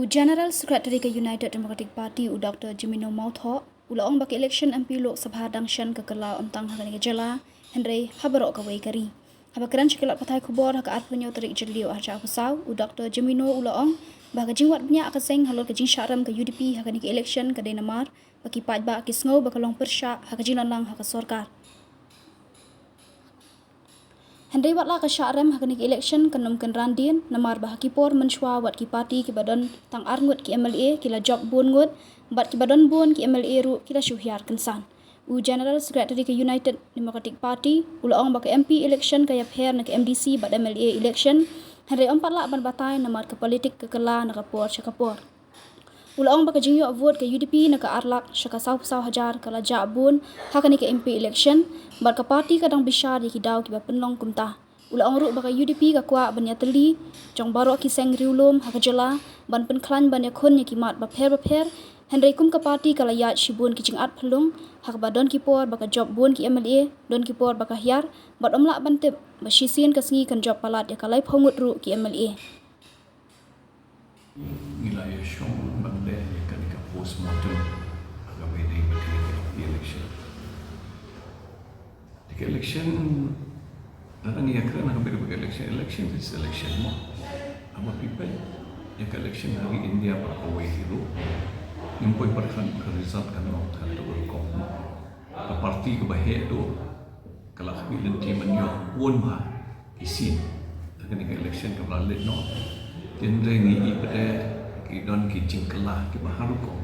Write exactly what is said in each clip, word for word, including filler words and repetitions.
General Secretary ka United Democratic Party, u Doctor Jemino Mawthoh, u la ong ba ka election M P Lok Sabha dang shen ka kylla ym tang ha kane ka jylla, hynrei ha baroh kawei ka ri. Haba kren sha ki lad pathai khubor ha ka arphew hynñiew tarik Jylliew arhajar arphew saw, u Doctor Jemino u la ong ba ka jingwad bniah ka seng halor ka jingshah rem ka U D P ha kane ka election ka dei namar ba ki paidbah ki sngew ba ka long pyrshah ha ka jingdon lang ha ka sorkar. Hynrei wat la ka shah rem ha kane ka election kan ym kynran dien, namar ba ha ki por mynshuwa wat ki party kiba don tang ar ngut ki M L A ki la jop bun ngut, bad kiba don bun ki M L A ruh ki la shu hiar kynsan. U General Secretary ka United Democratic Party u la ong ba ka M P election ka ïapher na ka M D C bad M L A election, hynrei ym pat lah ban batai namar ka politik ka kylla na ka por sha ka por. U la ong ba ka jingïoh vote ka U D P na ka ar lak sha ka sawphew saw hajar ka la jah bun ha kane ka M P election, bad ka party ka dang bishar ïa ki daw kiba pynlong kumta. U la ong ruh ba ka U D P ka kwah ban ïatylli jong baroh ki seng riewlum ha ka jylla ban pynkhlaiñ ban ïakhun ïa ki mat bapher bapher, hynrei kum ka party ka la ïaid shibun ki jingat phyllung, ha kaba don ki por ba ka jop bun ki M L A, don ki por ba ka hiar, bad ym lah ban tip ba shisien ka sngi kan jop palat ïa ka laiphew ngut ruh ki M L A. Ngi la ïa shong ban leh ïa kane ka postmortem ha kaba ïadei bad kane ka election. Te ka election, lada ngi ïa kren ha kaba ïadei bad ka election, election is election mo. Haba phi peit ïa ka election ha ri India baroh kawei hi ruh, ngim poi pyrkhat ba ka result kan long katto katne rukom mo. Ka party kaba heh ruh ka la khmih lynti ban ïoh bun bha ki seat ha kane ka election kaba la leit noh. Hynrei ngi i pat de ki don ki jingkylla kiba har rukom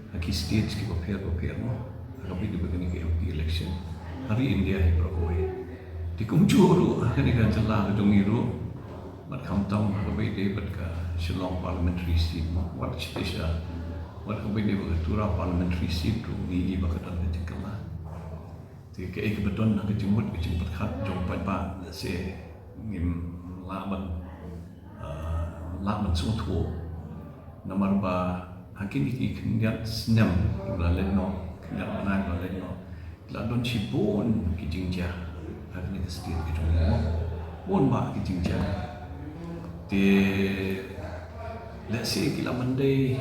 ha ki states kiba pher ba pher mo, ha kaba ïadei bad kane ka M P election ha ri India hi baroh kawei. Te kumjuh ruh ha kane ka jylla ka jong ngi ruh, bad khamtam ha kaba ïadei bad ka Shillong parliamentary seat mo, wat shisha wat kaba ïadei bad ka Tura parliamentary seat ruh ngi i ba ka don ka jingkylla. Te kaei kaba don ha ka jingmut ka jingpyrkhat jong paidbah, lehse ngim lah ban, ah, lah ban sngewthuh. Namar ba ha kine ki khyndiat snem ba la leit noh, khyndiat bnai ba la leit noh, la don shibun ki jingjia ha kane ka state ka jong ngi mo. Bun bah ki jingjia. Te lehse ki la mandai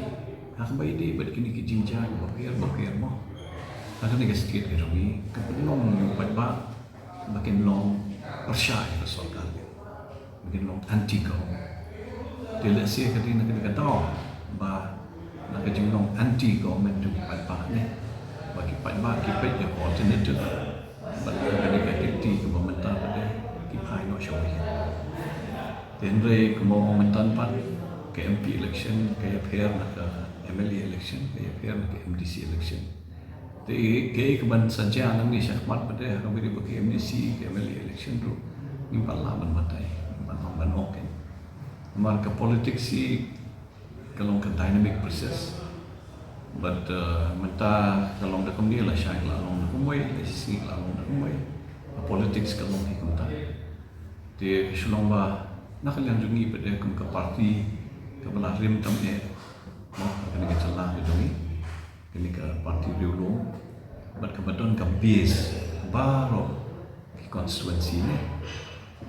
ha kaba ïadei bad kine ki jingjia kiba pher ba pher mo ha kane ka state ka jong ngi, ka pynlong ïa u paidbah ba kin long pyrshah ïa ka sorkar, ba kin long anti government. Te lehse ka dei na kane ka daw ba na ka jinglong anti government jong ki paidbah ne, ba ki paidbah ki peit ïa ka alternative, bad na kane ka kynti kaba mynta pat de ki phai noh shawei. Te hynrei kumba ong mynta pat, ka M P election ka ïapher na ka M L A election, ka ïapher na ka M D C election. Te kaei kaban sa jia nangne shakhmat pat de ha kaba ïadei bad ka M D C, ka M L A election ruh ngim pat lah ban batai, ngim pat lah ban ong. Namar ka politics hi ka long ka dynamic process. Bad, eh, mynta ka long da kumne, lashai ka la long da kumwei, lashisngi ka la long da kumwei. Ka politics ka long hi kumta. Te ka shu long ba na ka liang jong ngi pat de kum ka party kaba la rim tam eh, mo, ha kane ka jylla ka jong ngi, kane ka party riewlum, bad kaba don ka base baroh ki constituency ne.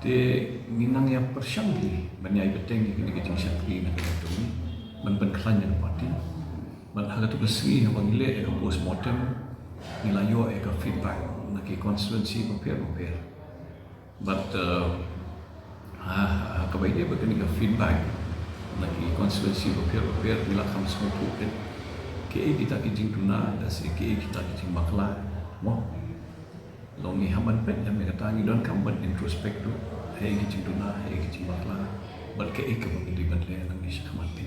Te ngi nang ïa pyrshang hi ban ïai bteng ïa kane ka jingshakri na ka liang jong ngi ban pynkhlaiñ ïa ka party. Bad ha kato ka sngi haba ngi leh ïa ka postmortem, ngi la ïoh ïa ka feedback na ki constituency bapher bapher. Bad, eh, ha, ha kaba ïadei bad kane ka feedback na ki constituency bapher bapher, ngi la kham sngewthuh peit kaei kita ki jingduna, lane kaei kita ki jingbakla, mo. Long ngi hap ban peit, ïa me kata ngi donkam ban introspect ruh, haei ki jingduna, haei ki jingbakla, bad kaei kaba ngi dei ban leh nangne shakhmat.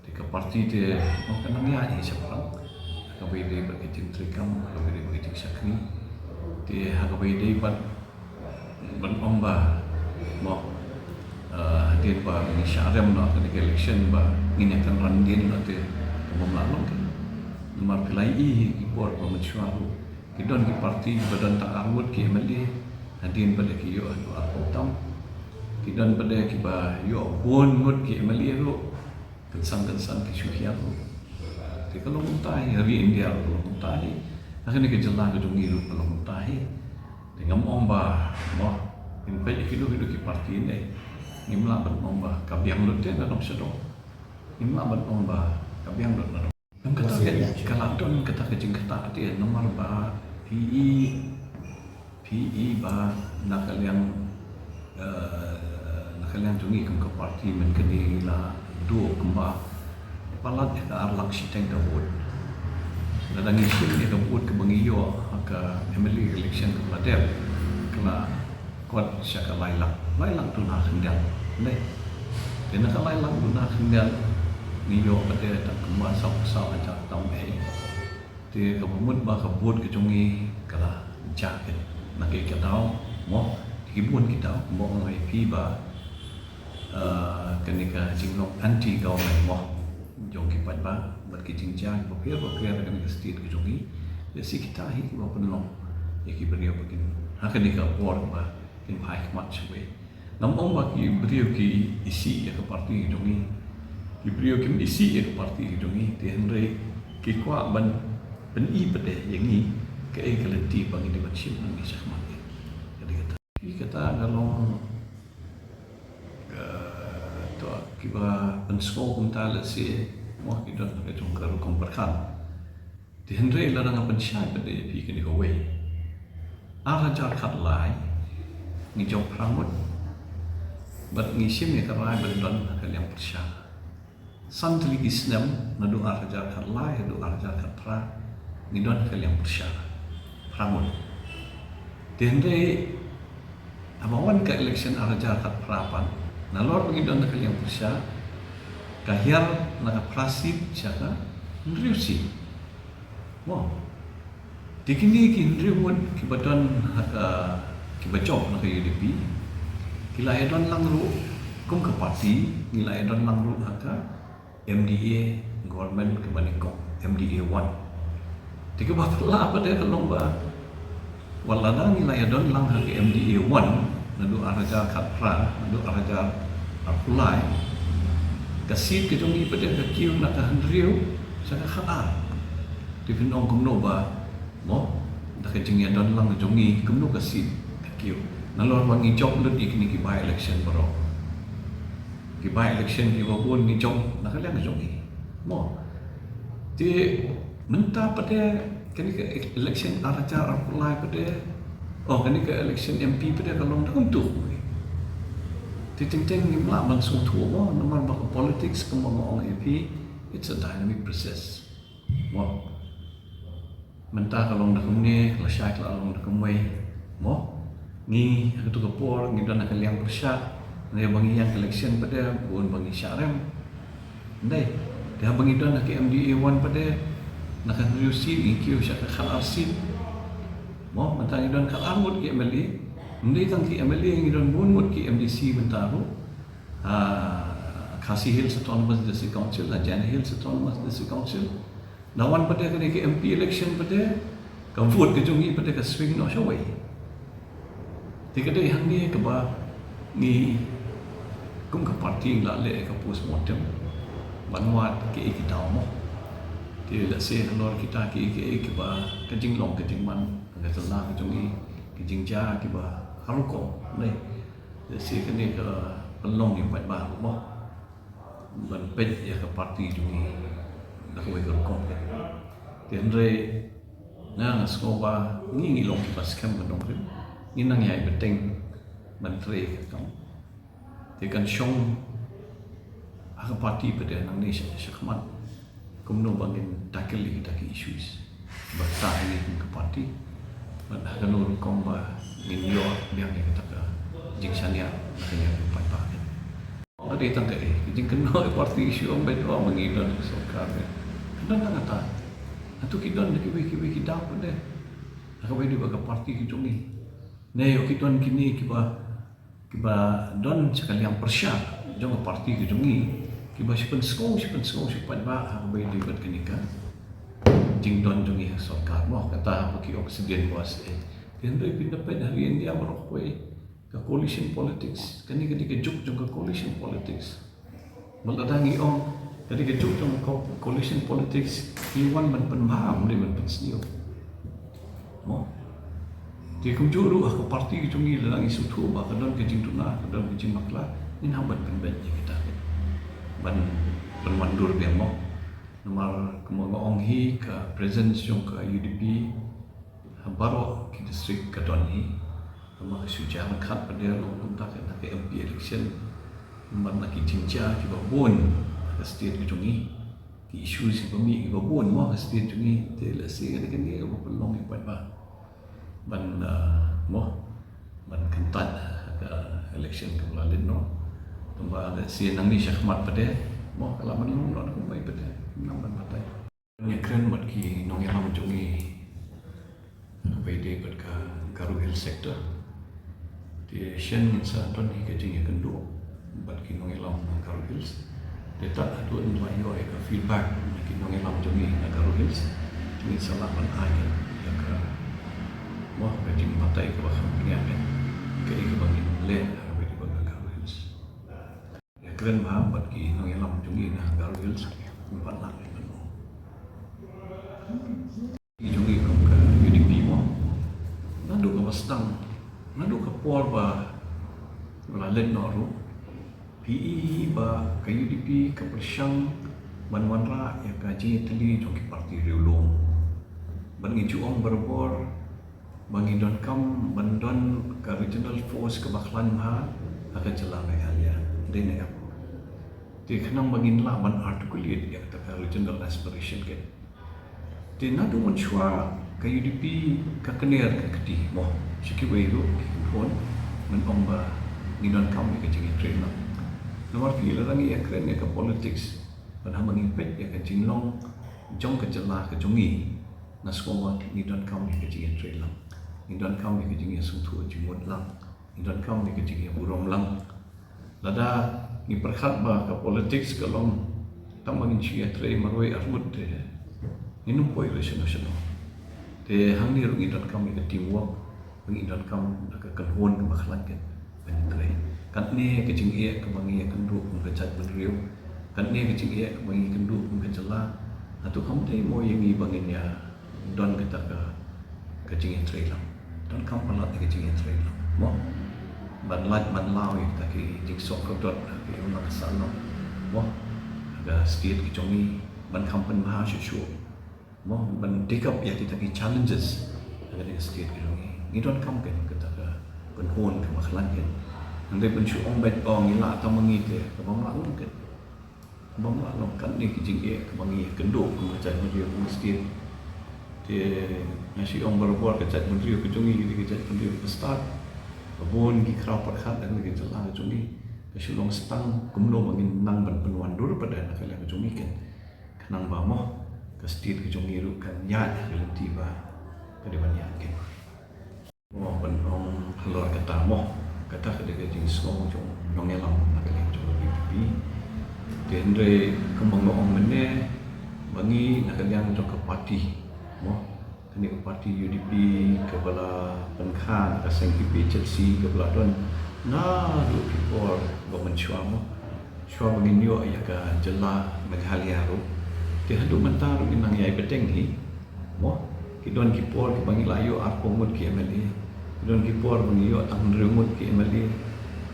Te ka party te, mo, ka nang ïaid hi shaphrang ha kaba ïadei bad ka jingtreikam, ha kaba ïadei bad ka jingshakri. Te ha kaba ïadei bad ban ong ba, mo, eh, hadien ba ngi shah rem noh ha kane ka election ba ngin ïa kynran dien noh, te kam lah long te. Namar phi la ïohi ki por ba mynshuwa ruh ki don ki party kiba don tang ar ngut ki M L A, hadien ba la ki ïoh haduh arphew tam. Ki don pat de kiba ïoh bun ngut ki M L A ruh, kynsan kynsan ki shu hiar ruh. Te ka long kumta hi, ha ri India ruh ka long kumta hi. Ha kane ka jylla ka jong ngi ruh ka long kumta hi. Te ngam ong ba, mo, phin peit ïa kino kino ki party ne, ngim lah ban ong ba ka biang lut te na dong sha dong. Ngim lah ban ong ba ka biang lut na ruh. Em, kata ka, ka la don kata ka jingktah te, namar ba phi i, phi i ba na ka liang, eh, na ka liang jong ngi kum ka party mynta ngi la duh kumba palat ïa ka ar lak shiteng ka vote. Lada ngi shim ïa ka vote kaba ngi ïoh ha ka M L A election kaba la dep, ka la kot sha ka lai lak, lai lak duna khyndiat. Te na ka lai lak duna khyndiat ngi ïoh pat tang kumba saw, saw hajar tam eh. Te kaba mut ba ka vote ka jong ngi ka la jah keiñ na kaei ka daw mo, te ki bun ki daw mo, nga ong ïa phi ba, eh, kane ka jinglong anti government mo jong ki paidbah bad ki jingjia bapher bapher ha kane ka state ka jong ngi. Te shi kita hi kiba pynlong ïa ki briew ba kin ha kane ka por ba kin phai khmat shawei. Ngam ong ba ki briew ki isih ïa ka party ka jong ngi. Ki briew kim isih ïa ka party ka jong ngi, te hynrei ki kwah ban pyni pat ïa ngi kaei ka lynti ba ngi dei ban shim ngi shakhmat. Ka dei kata. Ki kata nga long, eh, to kiba pynsngew kumta lehse mo ki don ka jong ka rukom pyrkhat. Te hynrei lada nga pynshai pat ïa phi kane kawei. Ar hajar khatlai ngi jop phra ngut bad ngi shim ïa ka rai ban don ha ka liang pyrshah. San tylli ki snem naduh ar hajar khatlai haduh ar hajar khatphra ngi don ha ka liang pyrshah phra ngut. Te hynrei haba wan ka election ar hajar khatphra pat, nalor ba ngi don ha ka liang pyrshah, ka hiar na ka phra seat sha ka hynriew seat. Mo. Te kine ki hynriew ngut kiba don ha ka, kiba jop na ka U D P, ki la ïa don lang ruh kum ka party, ngi la ïa don lang ruh ha ka M D A government kaba nyngkong, M D A one. Te kaba phylla pat ka long ba wat lada ngi la ïa don lang ha ka M D A one naduh ar hajar khatphra, naduh ar hajar arphew lai, ka seat ka jong ngi pat ka kiew na ka hynriew sha ka khatar. Te phin ong kumno ba mo, da ka jingïadon lang jong ngi kumno ka seat ka kiew, nalor ba ngi jop lut ïa kine ki by election baroh. Ki by election kiba bun ngi jop na ka liang jong ngi mo. Te mynta pat kane ka election ar hajar arphew lai pat, oh, kane ka election M P pat ka long da kumtu. Te teng teng ngim lah ban sngewthuh mo, namar ba ka politics kumba nga ong ïa phi, it's a dynamic process. Mo. Mynta ka long da kumne, lashai ka la long da kumwei. Mo. Ngi ha katu ka por ngi don ha ka liang pyrshah. Ngi ba ngi ïeng election pat, bun ba ngi shah rem. Ndei. Te haba ngi don ha ka M D A one pat, na ka hynriew seat ngi kiew sha ka khatar seat. Mo, mynta ngi don khatar ngut ki M L A. Ndei tang ki M L A, ngi don bun ngut ki M D C mynta ruh. Ha Khasi Hills Autonomous District Council, ha Jaintia Hills Autonomous District Council. Da wan pat kane ka M P election pat, ka vote ka jong ngi pat ka swing noh shawei. Te ka dei hangne kaba ngi kum ka party ngi la leh ka postmortem ban wad kiei ki daw mo. Te lehse halor kita kiei kiei kiba ka jinglong ka jingman, ka jinglah ka jong ngi, ka jingjia kiba ha rukom ne. Lehse kane ka pynlong ïa u paidbah ruh mo ban peit ïa ka party jong ngi da kawei ka rukom. Te hynrei nga, nga sngew ba ngi ngi long kiba skhem ban nongrim, ngi nang ïai bteng ban trei ka kam. Te kan shong ha ka party pat nangne sha, shakhmat kumno ba ngin tackle ïa kita ki issues ba ktah ïa ngi kum ka party. Bad ha kano rukom ba ngin ïoh biang ïa kata ka jingshaniah na ka liang u paidbah. Ka dei tang kaei ka jingkynnoh ïa party issue, ym beit ba ma ngi don ka sorkar ne. Ka don tang kata. Hato ki don da kiwei kiwei ki daw pat ne ha kaba ïadei bad ka party ka jong ngi? Ne ïoh ki don kine kiba, kiba don sha ka liang pyrshah jong ka party ka jong ngi, kiba shu pynsngew, shu pynsngew sha u paidbah ha kaba ïadei bad kane ka jingdon jong ngi ha sorkar mo, kata haba ki ong sdien bos eh. Te hynrei phin da peit ha ri India baroh kawei ka coalition politics, kane ka dei ka juk jong ka coalition politics. Bad lada ngi ong ka dei ka juk jong ka coalition politics, ngi wan ban pynbha, ym dei ban pynsniew. Mo. Te kumjuh ruh ha ka party ka jong ngi, lada ngi sngewthuh ba ka don ka jingduna, ka don ka jingbakla, ngin hap ban pynbeit ïa kita. Ban Ban wan dur biang mo. Namar kumba nga ong hi ka presence jong ka U D P ha baroh ki district ka don hi. Namar ka shu jia ryngkat pat de long kumta ka na ka M P election. Namar na ki jingjia kiba bun ha ka state ka jong ngi. Ki issues kiba mih kiba bun mo ha ka state jong ngi. Te lehse ka dei kane kaba pynlong ïa u paidbah ban, ah, mo, ban kyntait ha ka election kaba la leit noh. Tangba lehse nangne shakhmat pat de mo ka lah ban long noh kumba pat de. Ngam ban batai. Ïakren bad ki nongïalam jong ngi kaba ïadei bad ka Garo Hills sector. Te shen ngin sa don hi ka jingïakynduh bad ki nongïalam na Garo Hills. Te tad haduh ngin la ïoh ïa ka feedback na ki nongïalam jong ngi na Garo Hills, ngin sa lah ban ai ïa ka, mo, ka jingbatai kaba kham bniah, eh, kaei kaba ngin leh ha kaba ïadei bad ka Garo Hills. Ïakren bha bad ki nongïalam jong ngi na Garo Hills, ngin pat lah ïa ka, mo. Ki jong ngi kum ka U D P mo, naduh kaba sdang, naduh ka por ba la leit noh ruh, phi i ba ka U D P ka pyrshang ban wanrah ïa ka jingïatylli jong ki party riewlum. Bad ngi ju ong barabor ba ngi donkam ban don ka regional force kaba khlaiñ bha ha ka jylla Meghalaya. Dei ne em? Te khnang ba ngin lah ban articulate ïa kata ka regional aspiration, keiñ. Te naduh mynshuwa ka U D P ka kner ka kti mo sha kiwei ruh ki khun, ngan ong ba ngi donkam ïa ka jingïatreilang. Namar phi, lada ngi ïakren ïa ka politics, bad haba ngi peit ïa ka jinglong jong ka jylla ka jong ngi, nga sngew ba ngi donkam ïa ka jingïatreilang, ngi donkam ïa ka jingïasngewthuh jingmut lang, ngi donkam ïa ka jingïaburom lang. Lada ngi pyrkhat ba ka politics ka long tang ba ngin shu ïatrei marwei arngut te ngin ym poi ruh shano shano. Te hangne ruh ngi donkam ïa ka teamwork, ba ngi donkam da ka kynhun kaba khlaiñ keiñ ban ïatrei. Katne ka jingeh kaba ngi ïakynduh kum ka jaitbynriew, katne ka jingeh kaba ngi ïakynduh kum ka jylla, hato kam dei mo ïa ngi ba ngin ïa don kata ka, ka jingïatreilang? Donkam palat ka jingïatreilang mo, ban lait ban law ïa kata ki jingsuk kordor, ki imlang sah lang mo, ka state ka jong ngi, ban kham pynbha shuh shuh mo, ban take up ïa kita ki challenges ha ka state ka jong ngi. Ngi donkam keiñ kata ka kynhun kaba khlaiñ keiñ. Hynrei ban shu ong beit ba ngi lah tang ma ngi te, ka bym lah long keiñ. Bym lah long. Katne ki jingeh kaba ngi ïakynduh kum ka jaitbynriew, kum ka state. Te nga shu ong barabor, ka jaitbynriew ka jong ngi ka dei ka jaitbynriew kaba stad. Ka bun ki khraw pyrkhat ha kane ka jylla ka jong ngi. Ka shu long stang kumno ba ngin nang ban pynwandur pat na ka liang ka jong ngi keiñ. Khnang ba mo, ka state ka jong ngi ruh kan ïaid ha ka lynti ba ka dei ban ïaid keiñ. Mo, ban ong halor kata mo, kata ka dei ka jingsngew jong nongïalam na ka liang jong ka V P P. Te hynrei kumba nga ong mynne, ba ngi na ka liang jong ka party mo, kane ka party U D P kaba la pynkha na ka seng A P H L C kaba la don naduh ki por ba mynshuwa mo. Shuwa ba ngin ïoh ïa ka jylla Meghalaya ruh, te haduh mynta ruh ngi nang ïai bteng hi mo. Ki don ki por kiba ngi la ïoh arphew ngut ki M L A, ki don ki por ba ngi ïoh tang hynriew ngut ki M L A.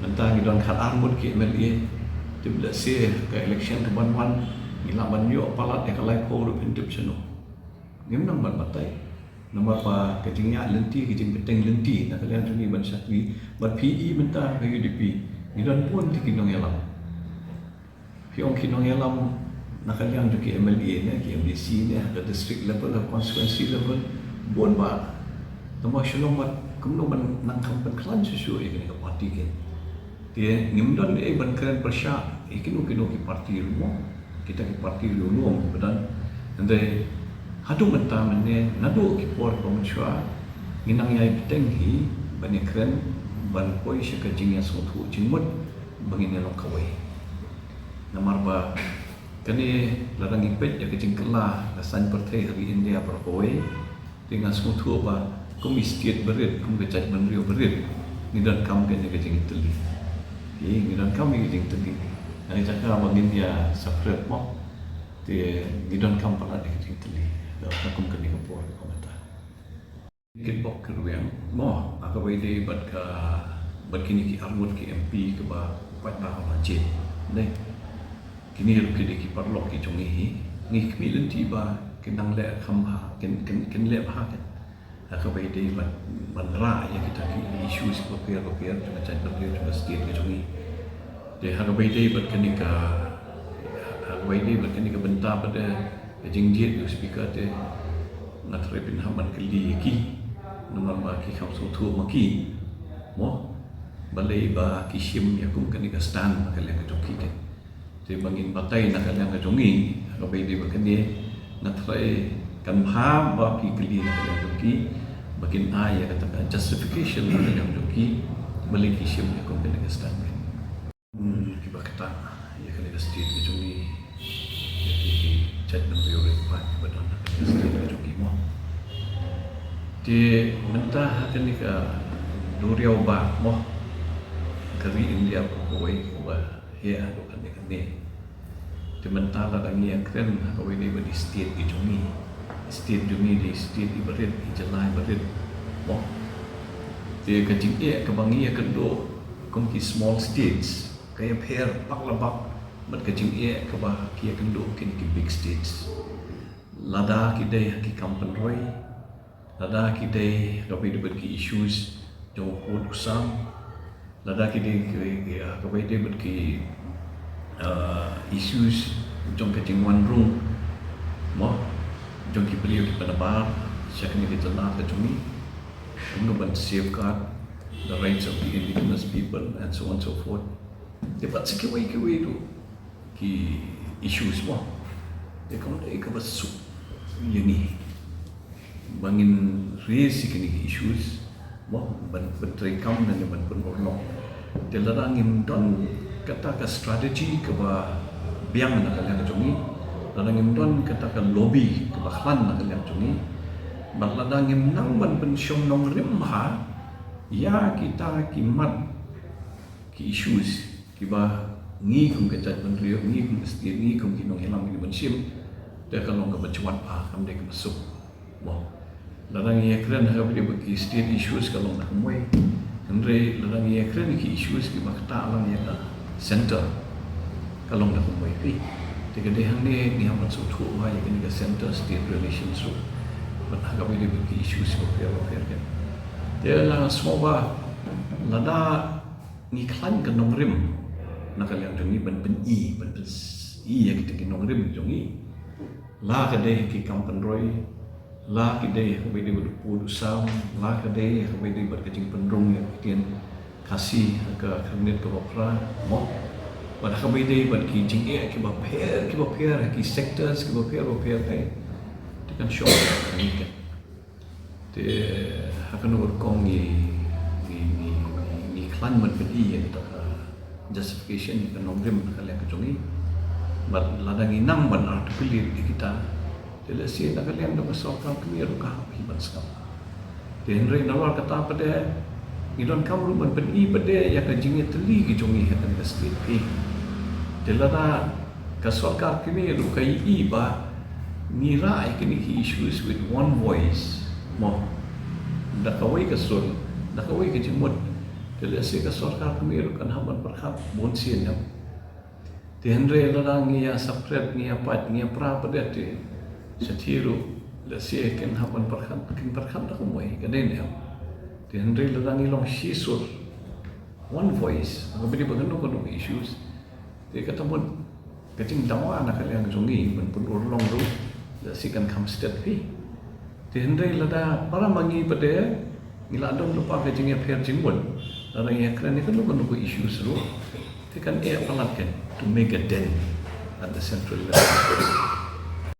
Mynta ngi don khatar ngut ki M L A. Te lehse ka election kaban wan ngi lah ban ïoh palat ïa ka laiphew ruh, phin tip shano. Ngim nang ban batai. Namar ba ka jingïaid lynti, ka jingbteng lynti na ka liang jong ngi ban shakri, bad phi i mynta ka U D P ngi don bun ki nongïalam. Phi ong ki nongïalam na ka liang jong ki M L A ne, ki M D C ne, ha ka district level, ha ka constituency level, bun bha. Tangba shu long bad kumno ban nang kham pynkhlaiñ shuh shuh ïa kane ka party keiñ. Te ngim don ei ban kren pyrshah ïa kino kino ki party ruh mo, kita ki party riewlum ba don. Hynrei haduh mynta mynne naduh ki por ba mynshuwa ngi nang ïai bteng hi ban ïakren, ban poi sha ka jingïasngewthuh jingmut ba ngin ïa long kawei. Namar ba kane, lada ngi peit ïa ka jingkylla ka saiñ pyrthei ha ri India baroh kawei, te nga sngewthuh ba kum i state barit, kum ka jaitbynriew barit, ngi donkam kane ka jingtylli. Ngi donkam ïa ka jingtylli. Na ka jaka ba ngin ïa separate mo, te ngi donkam palat ïa ka jingtylli. Kum kane ka por ka mynta. Kitbok kitrwiang mo, ha kaba ïadei bad ka, bad kine ki arngut ki M P kiba u paidbah u la jied. Dei. Kine ruh ki dei ki paralok ki jong ngi hi. Ngi khmih lynti ba kin nang leh kham bha, kin, kin, kin leh bha kin. Ha kaba ïadei ban, ban rah ïa kita ki issues bapher bapher jong ka jaitbynriew jong ka state ka jong ngi. Te ha kaba ïadei bad kane ka, ha kaba ïadei bad kane ka bynta pat, eh, ka jingjied u speaker te nga tharai phin hap ban kylli ïa ki. Namar ba ki kham sngewthuh ma ki. Mo? Balei ba ki shim ïa kum kane ka stand na ka liang ka jong ki te. Te ba ngin batai na ka liang ka jong ngi, ha kaba ïadei bad kane, nga tharai kan bha ba phi kylli na ka liang jong ki, ba kin ai ïa kata ka justification na ka liang jong ki, balei ki shim ïa kum kane ka stand. Hmm, kiba ktah ïa kane ka state ka jong ngi, ïa ki jaitbynriew riewpaid kiba don ha kane ka state ka jong ngi mo. Te mynta ha kane ka duriaw ba mo, ka ri India kawei kaba heh haduh kane kane. Te mynta lada ngi ïakren ha kaba ïadei bad i state ki jong ngi. State jong ngi dei state iba rit, i jylla iba rit. Mo. Te ka jingeh kaba ngi ïakynduh kum ki small states ka ïapher bak la bak bad ka jingeh kaba ki ïakynduh kine ki big states. Lada ki dei ha ki kam pynroi, lada ki dei ha kaba ïadei bad ki issues jong u pud u sam, lada ki dei ki, ki, ha kaba ïadei bad ki, uh, issues jong ka jingwan rung, mo, jong ki briew kiba nabar sha kane ka jylla ka jong ngi, kumno ban safeguard the rights of the indigenous people and so on and so forth. Te bad sa kiwei kiwei ruh ki issues mo. Te kumno kaba suk ïa ngi ba ngin raise ïa kine ki issues mo, ban pyntreikam ne ban pynurlong. Te lada ngim don kata ka strategy kaba biang na ka liang jong ngi, lada ngim don kata ka lobby kaba khlaiñ na ka liang jong ngi, bad lada ngim nang ban pynshong nongrim ha ïa kita ki mat ki issues kiba ngi kum ka jaitbynriew, ngi kum ka state, ngi kum ki nongïalam ngi ban shim, te ka long kaba jwat bha, kam dei kaba suk. Mo. Lada ngi ïakren ha kaba ïadei bad ki state issues ka long da kumwei. Hynrei lada ngi ïakren ki issues kiba ktah lang ïa ka center ka long da kumwei phi. Te ka dei hangne ngi hap ban sngewthuh bha ïa kane ka center state relations ruh. Bad ha kaba ïadei bad ki issues bapher bapher kan. Te nga sngew ba lada ngi khlaiñ ka nongrim na ka liang jong ngi ban pyni, ban pyni ïa kita ki nongrim jong ngi. La ka dei ha ki kam pynroi, la ka dei ha kaba ïadei bad u pud u sam, la ka dei ha kaba ïadei bad ka jingpynrung ïa ka ktien Khasi ha ka khyrnit kaba phra, mo. Bad ha kaba ïadei bad ki jingeh kiba pher, kiba pher, ha ki sectors kiba pher, ba pher, eh. Te kan shong ka ngi kan. Te ha kano ka rukom ngi, ngi, ngi, ngi, ngi khlaiñ ban pyni ïa kita ka justification, ïa ka nongrim na ka liang ka jong ngi. Bad lada ngi nang ban articulate ïa kita, te lehse na ka liang jong ka sorkar kmie ruh ka hap hi ban sngap. Te hynrei nalor kata pat de ngi donkam ruh ban pyni pat de ïa ka jingïatylli ka jong ngi ha kane ka state phi. Te lada ka sorkar kmie ruh ka ïohi ba ngi rah ïa kine ki issues with one voice, mo, da kawei ka sur, da kawei ka jingmut, te lehse ka sorkar kmie ruh kan hap ban pyrkhat bun sien ïa. Te hynrei lada ngi ïa separate, ngi ïa pait, ngi ïa pra pat de, te shathie ruh lehse kin hap ban pyrkhat, kin pyrkhat da kumwei, ka dei ne em. Te hynrei lada ngi long shisur, one voice ha kaba ïadei bad kano kano ka issues, te kata mut ka jingdawa na ka liang jong ngi ban pynurlong ruh lehse kan kham stet phi. Te hynrei lada para ma ngi pat de ngi la don lypa ka jingïapher jingmut, lada ngi ïakren ïa kano kano ka issues ruh, te kan eh palat kan to make a dent at the central level.